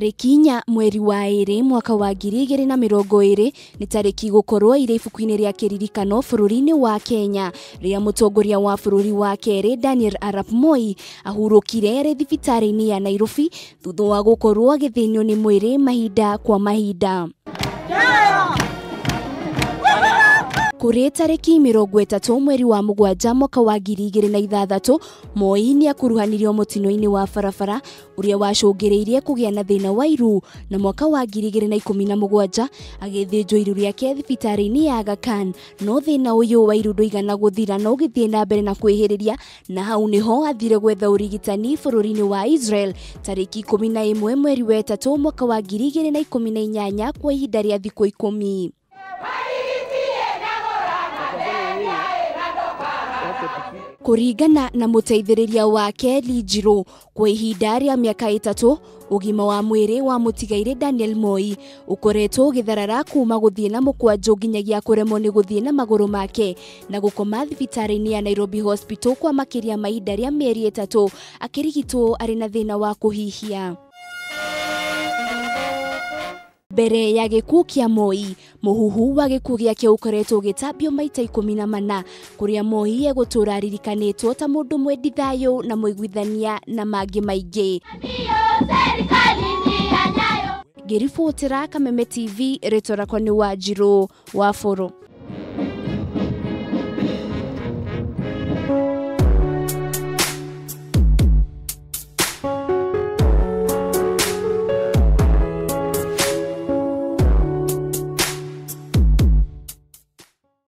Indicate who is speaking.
Speaker 1: Tarĩki 4 mweri wa 2 mwaka wa 2020 nĩ tarĩki gũkorwo irĩ ibuku-inĩ rĩa kĩririkano bũrũri-inĩ wa Kenya rĩrĩa mũtongoria wa bũrũri wa kerĩ Daniel Arap Moi ahurũkire arĩ thibitarĩ-inĩ ya Nairobi thutha wa gũkorwo agĩthĩnio nĩ mwĩrĩ mahinda kwa mahinda. Kũrĩ tarĩki 30 mweri wa 7 mwaka wa 2006 Moi nĩ akuruhanirio mũtino-inĩ wa barabara ũrĩa wacũngĩrĩirie kũgĩa na thĩna wa iru na mwaka wa 2017 agĩthĩnjwo iru rĩake thibitarĩ-inĩ ya Aga Khan, no thĩna ũyũ wa iru ndũigana gũthira na ũgĩthiĩ na mbere na kwĩhĩrĩria, na hau nĩho athire gwetha ũrigitani bũrũri-inĩ wa Israel tarĩki 11 mweri wa 3 mwaka wa 2018 kwa ihinda rĩa thikũ 10. Kũringana na mũteithĩrĩria wake Lee Njiru, kwa ihinda rĩa mĩaka 3 ũgima wa mwĩrĩ wa mũtigairĩ Daniel Moi ũkoretwo ũgĩtharara kuma gũthiĩ na mũkwanjũ nginyagia kũremwo nĩ gũthiĩ na magũrũ make na gũkoma thibitarĩ-inĩ ya Nairobi Hospital kwa makĩria ma ihinda rĩa mĩeri 3 akĩrigitwo arĩ na thĩna wa kũhihia. Mbere ya gĩkuũ kĩa Moi, mũhuhu wa gĩkuũ gĩake ũkoretwo ũgĩtambio maita 14 kũrĩa Moi egũtũra aririkanĩtwo ta mũndũ mwendi thayũ na mũiguithania na mangĩ maingĩ. Ngĩribotera Kameme TV, rĩtwa rakwa nĩ Wanjirũ wa Bũrũ.